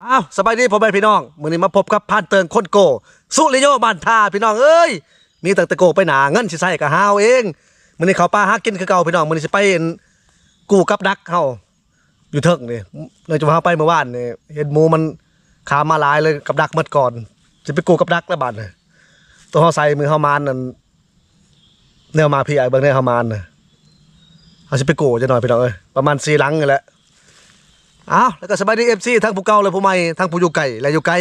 ອ້າວ ສະບາຍດີພໍ່ແມ່ພີ່ນ້ອງ ມື້ນີ້ມາພົບກັບພານເຕີງຄົນໂກ້ ສຸລິໂຍບ້ານທ່າ ພີ່ນ້ອງເອີຍ ມີຕັ້ງແຕ່ໂກ້ໄປໜ້າ ເງິນຊິໃຊ້ກໍຫາເອົາເອງ. ມື້ນີ້ເຂົ້າປ່າຫາກິນຄືເກົ່າພີ່ນ້ອງ ມື້ນີ້ຊິໄປ ອັນ ກູ້ກັບດັກເຮົາ ຢູ່ເທິງນີ້ ເນື່ອງຈາກວ່າເຮົາໄປມື້ວານນີ້ ເຫັນໝູມັນຄາມມາຫຼາຍ ເລີຍກັບດັກໝົດກ່ອນ ຊິໄປກູ້ກັບດັກແລ້ວບາດນີ້. ໂຕເຮົາໃສ່ມື້ເຮົາມານນັ້ນ ແນວມາພີ້ ອ້າຍເບິ່ງແນວເຮົາມານນະ ເຮົາຊິໄປກູ້ຈັກໜ່ອຍພີ່ນ້ອງເອີຍ ປະມານສີ່ຫຼັງນີ້ແຫຼະ. ອ້າວ ແລ້ວກໍສະບາຍດີ ເອັຟຊີ ທັງຜູ້ເກົ່າ ແລະ ຜູ້ໃໝ່ ທັງຜູ້ຢູ່ໃກ້ ແລະ ຢູ່ໄກ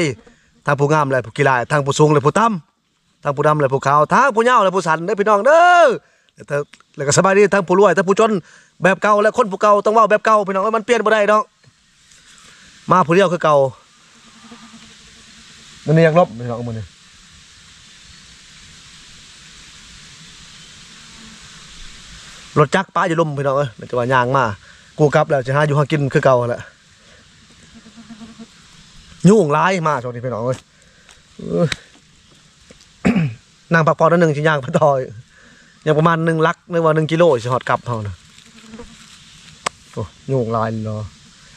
ທັງຜູ້ງາມ ແລະ ຜູ້ຂີ້ຮ້າຍ ທັງຜູ້ສູງ ແລະ ຜູ້ຕ່ຳ ທັງຜູ້ດຳ ແລະ ຜູ້ຂາວ ທັງຜູ້ຍາວ ແລະ ຜູ້ສັ້ນເດີພີ່ນ້ອງເດີ. ແລ້ວກໍສະບາຍດີທັງຜູ້ລວຍ ທັງຜູ້ຈົນ ແບບເກົ່າ ແລະ ຄົນຜູ້ເກົ່າຕ້ອງເວົ້າແບບເກົ່າພີ່ນ້ອງເອີຍ ມັນປ່ຽນບໍ່ໄດ້ດອກ. ມາຜູ້ດຽວຄືເກົ່າ ມື້ນີ້ຢາກລົບພີ່ນ້ອງ ມື້ນີ້ ລົດຈັກປະຢູ່ລຸ່ມພີ່ນ້ອງເອີຍ ແຕ່ວ່າຍ່າງມາ ກູ້ກັບແລ້ວ ຊິຫາຢູ່ຫາກິນຄືເກົ່າຫັ້ນແຫຼະ. ຍຸງຫຼາຍມາຊ່ວງນີ້ພີ່ນ້ອງເອີຍ ເອີ ນັ່ງພັກຜ່ອນໜ້ອຍໜຶ່ງ ຊິຍ່າງໄປຕໍ່ອີກ ຍັງປະມານໜຶ່ງຫຼັກ ຫຼືວ່າໜຶ່ງກິໂລ ຊິຮອດກັບເຮົານະ. ໂອ້ ຍຸງຫຼາຍເນາະ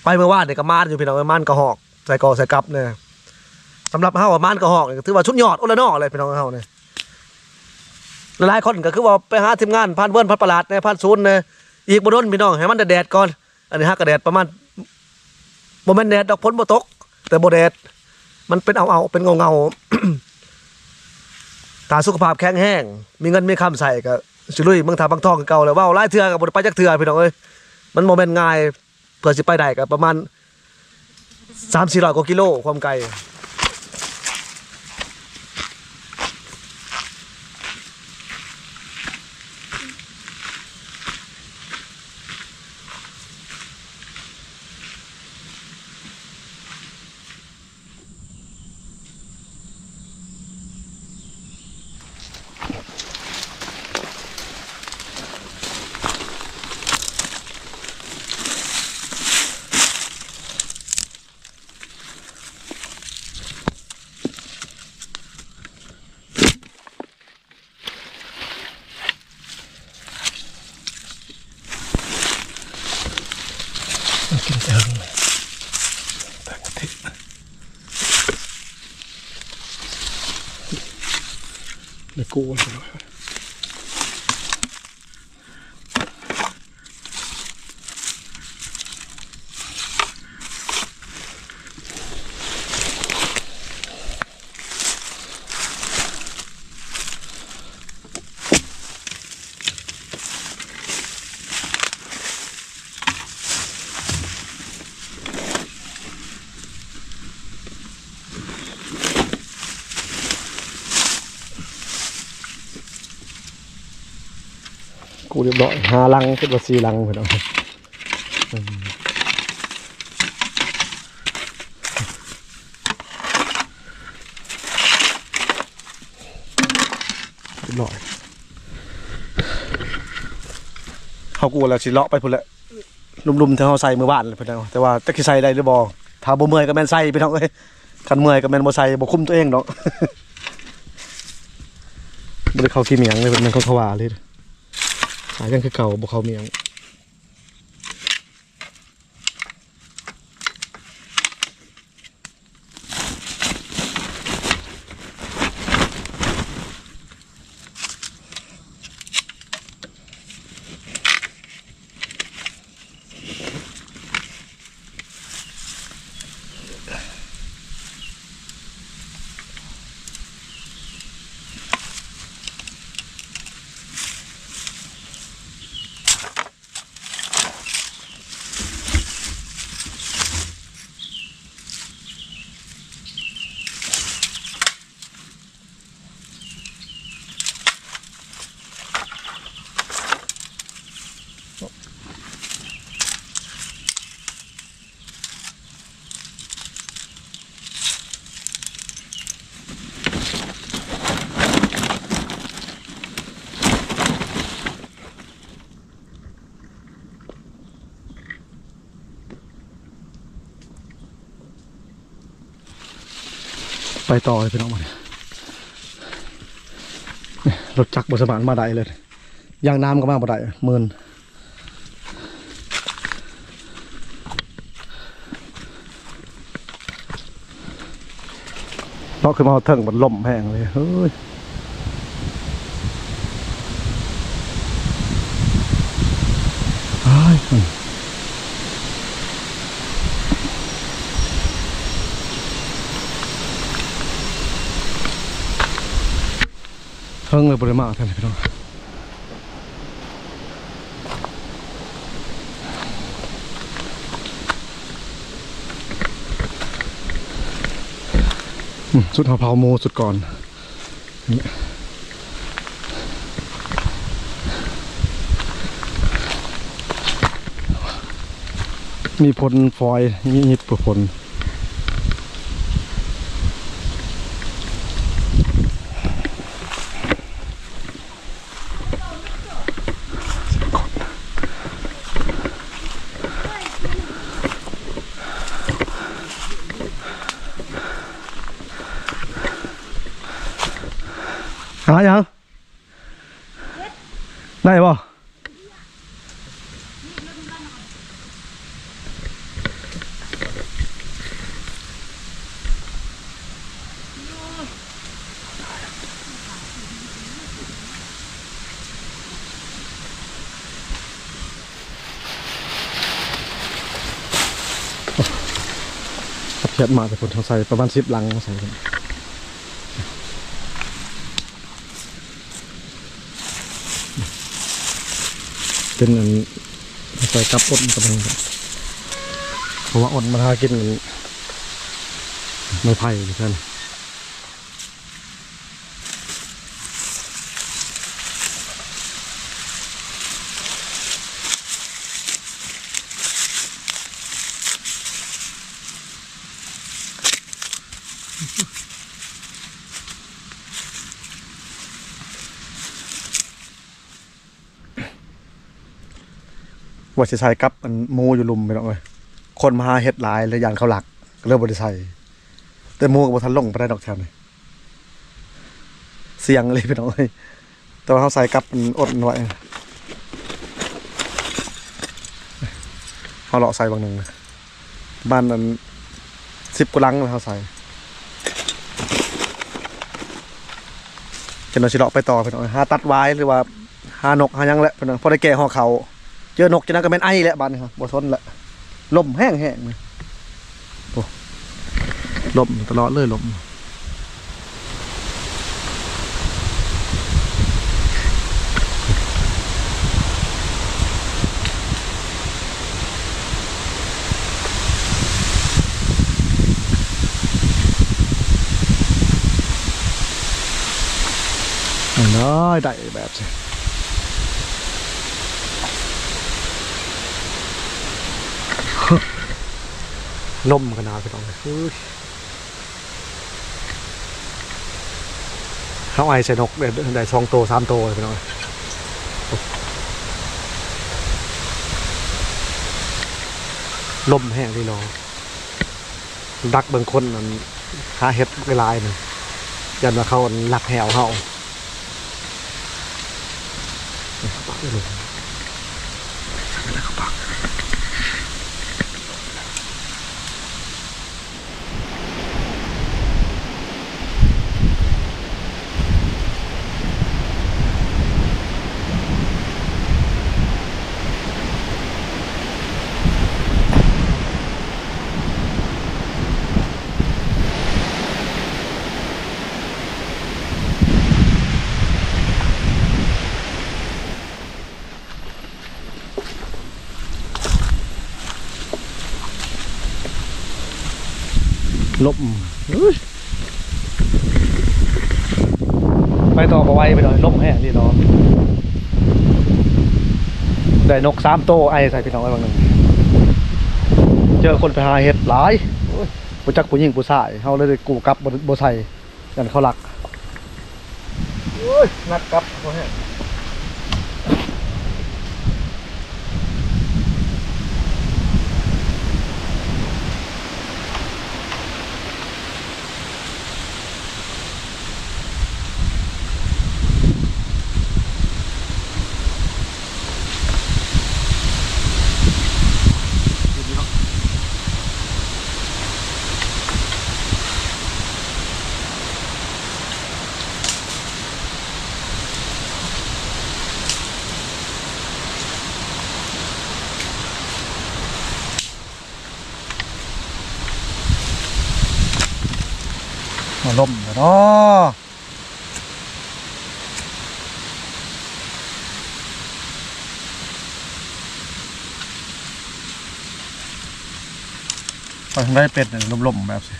ໄປເມື່ອວານນີ້ກໍມານຢູ່ພີ່ນ້ອງເອີຍ ມານກະຮອກ ໃສ່ກໍໃສ່ກັບແດ່. ສຳລັບເຮົາມານກະຮອກນີ້ກໍຖືວ່າສຸດຍອດໂອລະນໍເລີຍພີ່ນ້ອງເຮົານີ້. ຫຼາຍໆຄົນກໍຄືວ່າໄປຫາທີມງານພານເວີນ ພານປະຫຼາດແດ່ ພານສູນແດ່ ອີກບໍ່ດົນພີ່ນ້ອງ ໃຫ້ມັນແດດໆກ່ອນ. ອັນນີ້ຫາກະແດດປະມານ ບໍ່ແມ່ນແດດດອກ ຝົນບໍ່ຕົກ ແຕ່ບໍ່ແດດ ມັນເປັນເອົາໆ ເປັນເງົາໆ. ຖ້າສຸຂະພາບແຂງແຮງ ມີເງິນມີຄຳໃຊ້ ກໍຊິລຸຍເມືອງທ່າບາງທອງຄືເກົ່າແຫຼະ. ເວົ້າຫຼາຍເທື່ອກໍບໍ່ໄດ້ໄປຈັກເທື່ອພີ່ນ້ອງເອີຍ ມັນບໍ່ແມ່ນງ່າຍ. ເພື່ອຊິໄປໄດ້ກໍປະມານສາມສີ່ຮ້ອຍກວ່າກິໂລ ຄວາມໄກ. ກິນເຖິງເຖິງຕິ ໄດ້ກູ້. ກູລຽບຮ້ອຍ ຫ້າຫຼັງ ຄິດວ່າສີ່ຫຼັງພຸ້ນເນາະ. ຮຽບຮ້ອຍ ເຮົາກູແລ້ວຊິເລາະໄປພຸ້ນແຫຼະ ລຸ່ມໆ ທີ່ເຮົາໃສ່ມື້ວານແຫຼະ ພີ່ນ້ອງ ແຕ່ວ່າຈັກຊິໃສ່ໄດ້ຫຼືບໍ່ ຖ້າບໍ່ເມື່ອຍກໍແມ່ນໃສ່ພີ່ນ້ອງເອີຍ ຄັນເມື່ອຍກໍແມ່ນບໍ່ໃສ່ ບໍ່ຄຸມຕົວເອງດອກ. ບໍ່ໄດ້ເຂົ້າຂີ້ໝ້ຽງເລີຍ ເປັນແມ່ນຂອງເຂົາວ່າເລີຍ ຫາຍັງຄືເກົ່າ ບໍ່ເຂົ້າໝ້ຽງ. ໄປຕໍ່ເລີຍພີ່ນ້ອງ ມານີ້ ລົດຈັກບໍ່ສາມາດມາໄດ້ເລີຍ ຢາງນ້ຳກໍມາບໍ່ໄດ້ ມື່ນ. ເອົາຂຶ້ນມາຮອດເທິງ ມັນລົມແຮງເລີຍ ເຮີ້ຍ ອ້າຍ ເທິງເລີຍ ບໍ່ໄດ້ມາເທື່ອນີ້ພີ່ນ້ອງ. ອືມ ຊຸດເຮົາເຜົາໝູຊຸດກ່ອນ ມີຜົນຟອຍ ມີ ມີຜົນ. ຫາຫຍັງ? ໄດ້ບໍ່? ເອົາຂຽດມາແຕ່ພຸ້ນ ເຮົາໃສ່ປະມານສິບຫຼັງ ເຮົາໃສ່ພຸ້ນ. ເປັນອັນ ໃສ່ກັບອົນກັບ ເພາະວ່າອົນມັນຫາກິນໄມ້ໄຜ່ຢູ່ຊັ້ນ. ວ່າຊິໃສ່ກັບອັນໝູຢູ່ລຸ່ມພີ່ນ້ອງເອີຍ ຄົນມາຫາເຫັດຫຼາຍ ແລ້ວຢ້ານເຂົາລັກ ກໍເລີຍບໍ່ໄດ້ໃສ່ ແຕ່ໝູກໍບໍ່ທັນລົງປານໃດດອກແຖວນີ້ ສ່ຽງອີ່ຫຼີພີ່ນ້ອງເອີຍ. ແຕ່ວ່າເຮົາໃສ່ກັບອັນອົນໄວ້ ເຮົາເລາະໃສ່ບາງໜຶ່ງ ປະມານອັນສິບກວ່າຫຼັງແລ້ວເຮົາໃສ່ ຈັກໜ່ອຍຊິເລາະໄປຕໍ່ພີ່ນ້ອງ ຫາຕັດຫວາຍ ຫຼືວ່າຫານົກຫາຫຍັງແຫຼະພີ່ນ້ອງ ພໍໄດ້ແກ້ຫໍ່ເຂົ້າ ເຈີນົກຈັ່ງນັ້ນກໍແມ່ນໄອແຫຼະ ບາດນີ້ບໍ່ທົນແຫຼະ. ລົມແຮງໆ ໂອ້ ລົມຕະຫຼອດເລີຍ ລົມ ໄດ້ ໄດ້ແບບ ລົມຂະໜາດ ພີ່ນ້ອງເອີຍ ເຮົາໄອໃສ່ນົກໄດ້ ໄດ້ສອງໂຕ ສາມໂຕ ພີ່ນ້ອງເອີຍ ລົມແຮງດີເນາະ. ດັກເບິ່ງຄົນອັນຫາເຫັດຫຼາຍໆ ນີ້ ຢ້ານວ່າເຂົາອັນລັກແຮ້ວເຮົາ. ລົມ ເອີຍ ໄປຕໍ່ບໍ່ໄຫວ ພີ່ນ້ອງ ລົມແຮງດີເນາະ. ໄດ້ນົກສາມໂຕໄອໃສ່ ພີ່ນ້ອງເອີຍ ບາງໜຶ່ງ ເຈີຄົນໄປຫາເຫັດຫຼາຍ ໂອ້ຍ ບໍ່ຈັກຜູ້ຍິງຜູ້ຊາຍ ເຮົາເລີຍໄດ້ກູ້ກັບ ບໍ່ ບໍ່ໃສ່. ຢ້ານເຂົາລັກ ໂອ້ຍ ໜັກກັບພໍແຮງ. ມາລົມແລ້ວເນາະ ໄປທາງໃດເປັນລົມໆແບບຊີ້.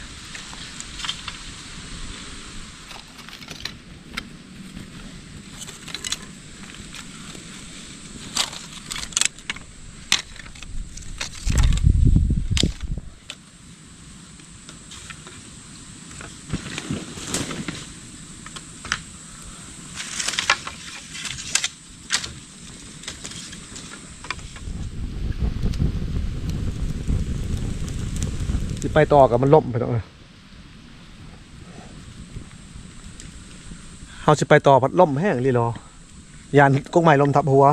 ຊິໄປຕໍ່ກໍມັນລົມ ພີ່ນ້ອງເອີຍ. ເຮົາຊິໄປຕໍ່ພັດລົມແຮງອີ່ຫຼີເນາະ ຢ້ານກົກໄມ້ລົ້ມທັບຫົວ.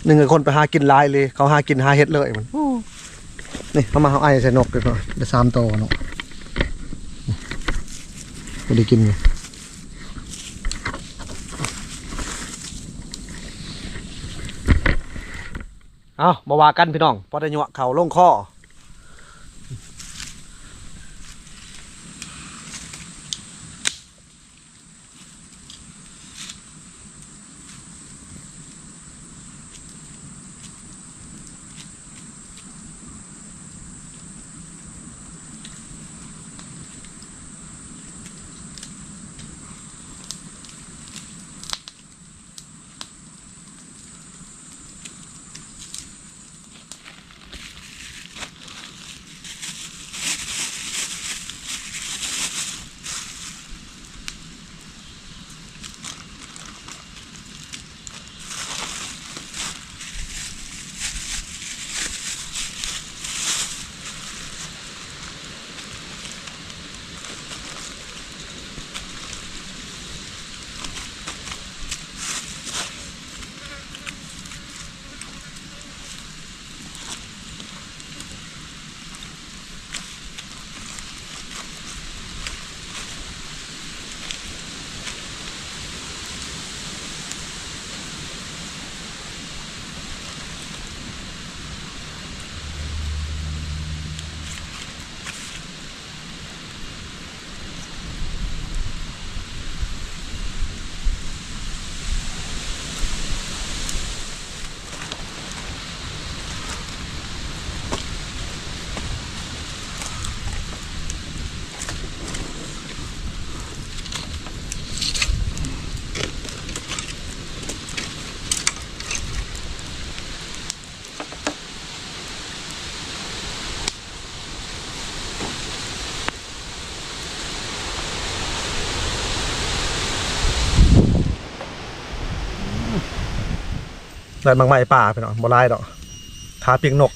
ໜຶ່ງ ຄົນໄປຫາກິນຫຼາຍເລີຍ ເຂົາຫາກິນຫາເຫັດເລີຍມັນ. ໂອ້ ນີ້ເຮົາມາ ເຮົາໄອໃສ່ນົກເດີເນາະ ໄດ້ສາມໂຕເນາະ ບໍ່ໄດ້ກິນ. ເອົ້າ ບໍ່ວ່າກັນພີ່ນ້ອງ ພໍໄດ້ຍົວະເຂົ້າລົງຄໍ. ໄດ້ໝາກໄມ້ປ່າພີ່ນ້ອງ ບໍ່ຫຼາຍດອກ ຖ້າປີ້ງນົກ.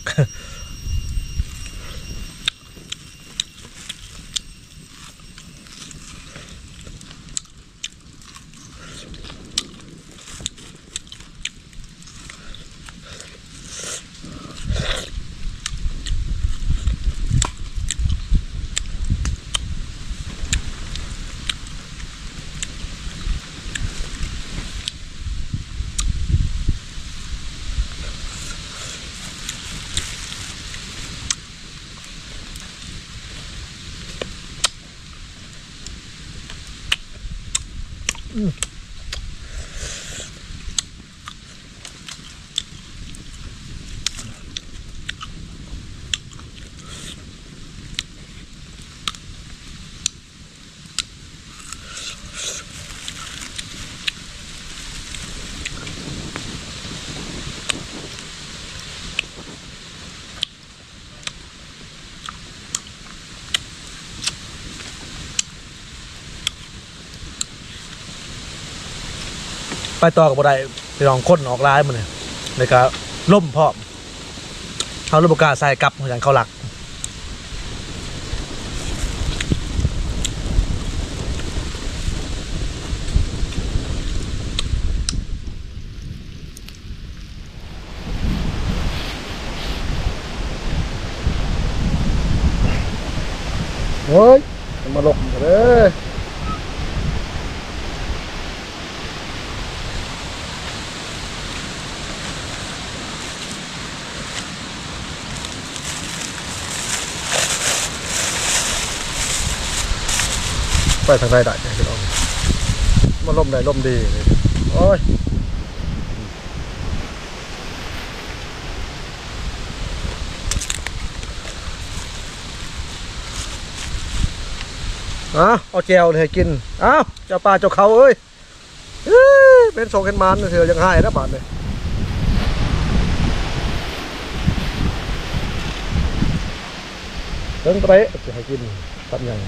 ໄປຕໍ່ກໍບໍ່ໄດ້ພີ່ນ້ອງ ຄົນອອກຫຼາຍມື້ນີ້ ແລ້ວກໍລົມພ້ອມ ເຮົາເລີຍບໍ່ກ້າໃສ່ກັບ ຢ້ານເຂົາລັກ. ໂອ້ຍ ມາລົກເດີ. ໄປທາງໃດໄດ້ພີ່ນ້ອງ ມາລົມໄດ້ລົມດີ ໂອ້ຍ ເອົາ ເອົາແຈ່ວນີ້ໃຫ້ກິນ ເອົາ ເຈົ້າປ່າເຈົ້າເຂົາເອີຍ. ເອີ ເປັນໂຊກເປັນໝານເທື່ອ ຍັງຫາຍແລ້ວບາດນີ້ ເບິ່ງໄປ ຊິໃຫ້ກິນກັບຫຍັງ.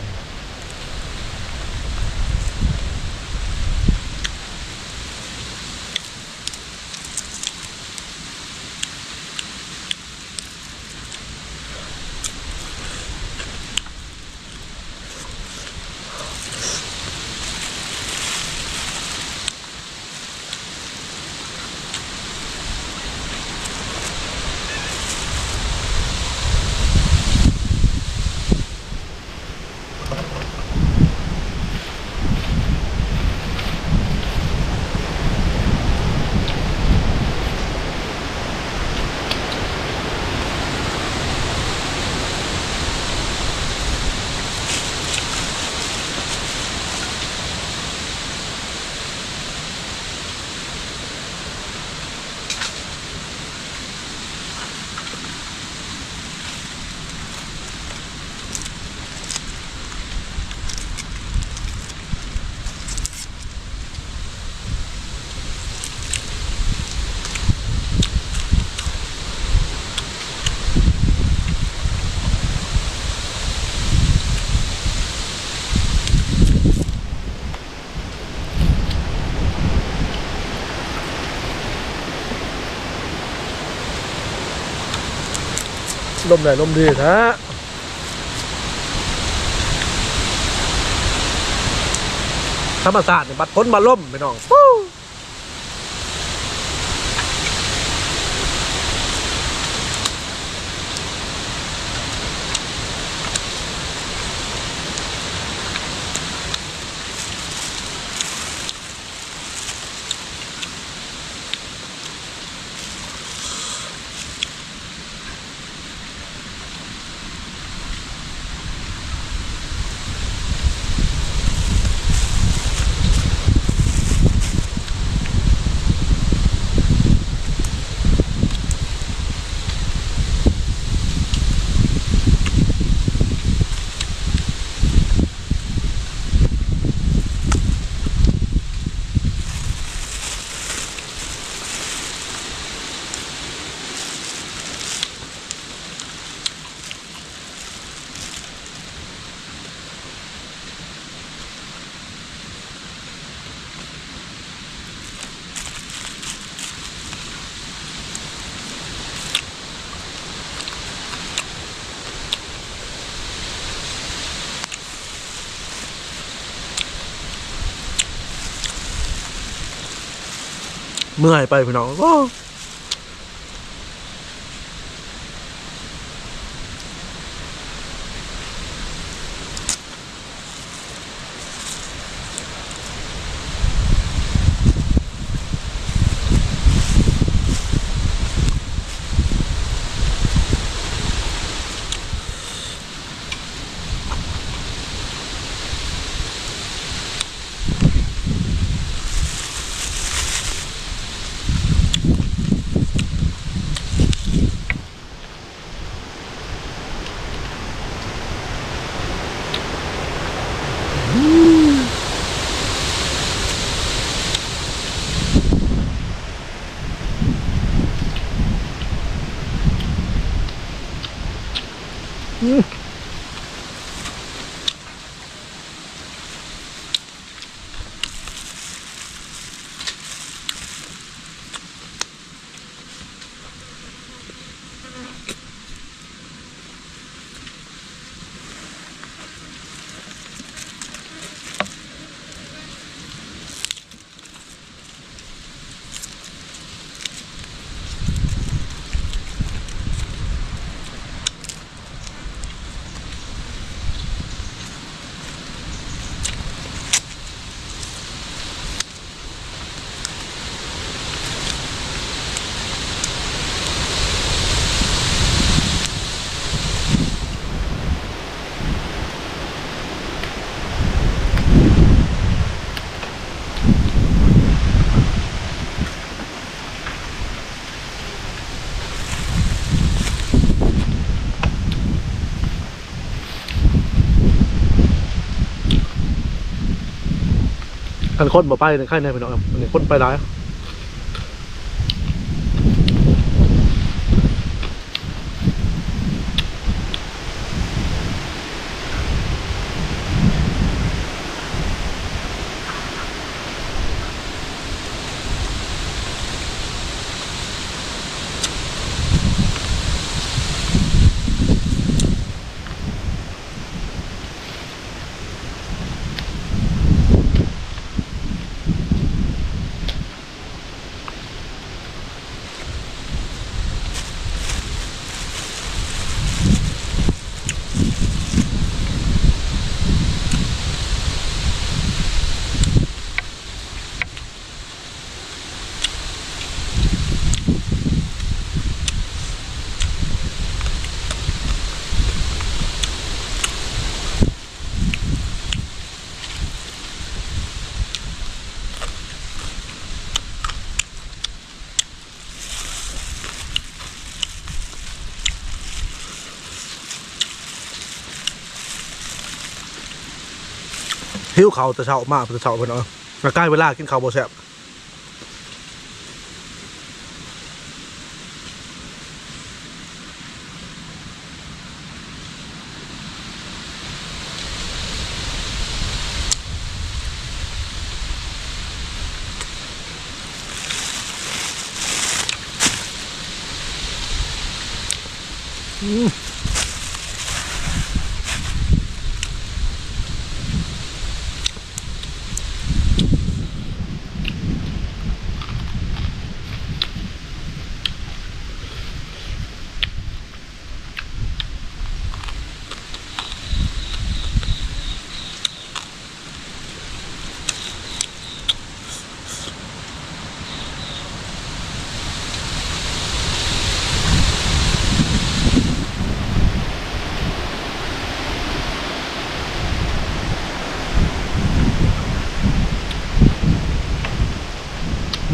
ລົມໄດ້ລົມດີແທ້ ທຳມະຊາດນີ້ບັດຝົນບັດລົມພີ່ນ້ອງ. ເມື່ອຍໄປພີ່ນ້ອງ ໂອ້. ຄັນຄົນບໍ່ໄປນີ້ໃຄແດ່ພີ່ນ້ອງ ອັນນີ້ຄົນໄປຫຼາຍ. ຫິວເຂົ້າແຕ່ເຊົ້າ ມາແຕ່ເຊົ້າ ພີ່ນ້ອງ. ໃກ້ເວລາກິນເຂົ້າບໍ່ແຊບ.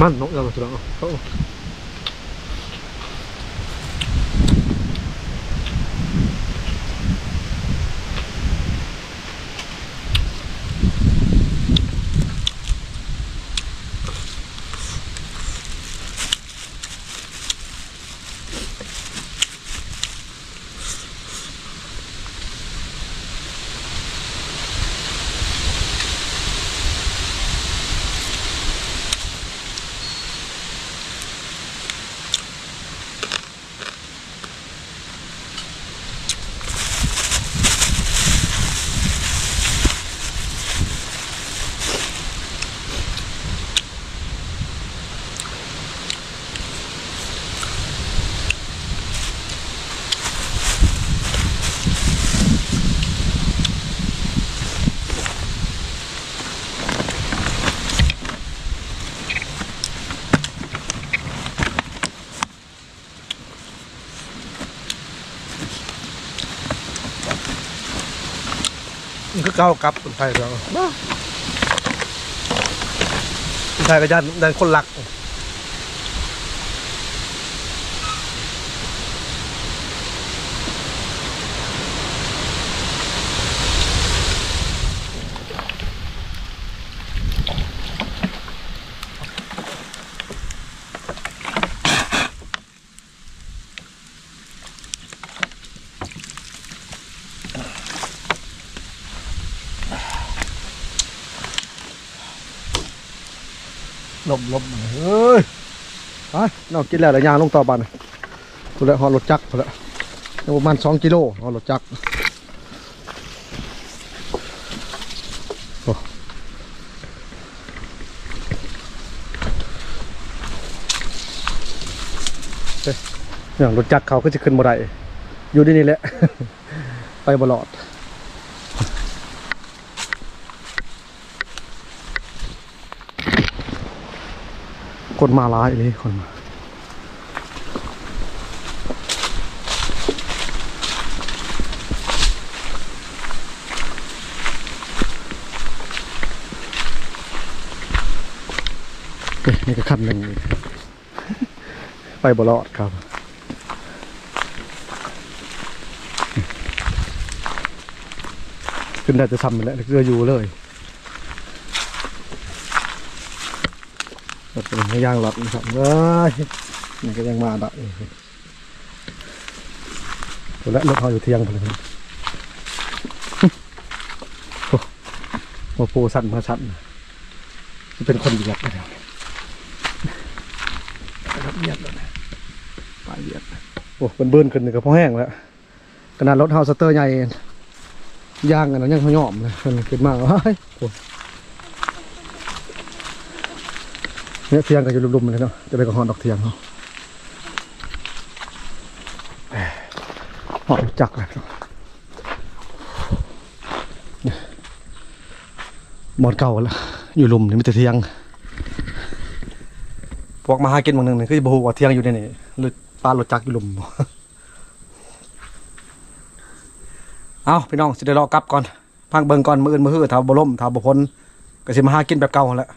ມັນເນາະ ເອົາ ເອົາ. ມັນຄືເກົ່າ ກັບຄົນໄທເນາະ ຄົນໄທກໍຢ້ານ ຢ້ານຄົນລັກ. ລົມໆ ເອີຍ ໄປ ນ້ອງກິນແລ້ວລະຍ່າງລົງຕໍ່ບາດນີ້ ພຸ້ນແຫຼະ ຮອດລົດຈັກພຸ້ນແຫຼະ ຍັງປະມານສອງກິໂລ ຮອດລົດຈັກ. ໂອ້ ເອີຍ ຫຍັງລົດຈັກເຂົາຄືຊິຂຶ້ນບໍ່ໄດ້ ຢູ່ໃນນີ້ແຫຼະ ໄປບໍ່ລອດ. ຄົນມາຫຼາຍອີ່ຫຼີ ຄົນມາ ເອີຍ ນີ້ກໍຄັນໜຶ່ງ ໄປບໍ່ລອດຄັບ ຂຶ້ນໄດ້ແຕ່ຊ່ຳນີ້ແຫຼະ ເກືອຢູ່ເລີຍ. ເອີ ຢາງລັດນະຄັບ ເອີຍ ນີ້ກໍຍັງມາໄດ້ ພຸ້ນແຫຼະ ລົດເຮົາຢູ່ທຽງພຸ້ນແຫຼະ ໂອ້ ໂອ້ ຜູ້ສັ່ນ ເມືອສັ່ນ ຊິເປັນຄົນຫວຽດ ຫວຽດ ໄປຫວຽດ ໂອ້ ເພິ່ນບືນຂຶ້ນນີ້ກໍພໍແຮງແລ້ວ. ຂະໜາດລົດເຮົາສະເຕີໃຫຍ່ ຢາງອັນນັ້ນຍັງຫຍໍ້ມເລີຍ ເພິ່ນຂຶ້ນມາ ໂອ້ຍ ໂອ້ຍ ເນຍ ທຽງກໍຢູ່ລຸ່ມໆນີ້ເນາະ ຈະໄດ້ກໍຮອດດອກທຽງເຮົາ ຮອດຈັກແລ້ວ ບ່ອນເກົ່າແລ້ວ ຢູ່ລຸ່ມນີ້ມີແຕ່ທຽງ ພວກມາຫາກິນໝ່ອງໜຶ່ງນີ້ ຄືຊິບໍ່ຮູ້ວ່າທຽງຢູ່ໃນນີ້ ຫຼືປະລົດຈັກຢູ່ລຸ່ມ. ເອົາ ພີ່ນ້ອງ ຊິໄດ້ເລາະກັບກ່ອນ ພັກເບິ່ງກ່ອນ ມື້ອື່ນມື້ຮື ຖ້າບໍ່ລົ້ມ ຖ້າບໍ່ພົນ ກໍຊິມາຫາກິນແບບເກົ່າຫັ້ນແຫຼະ.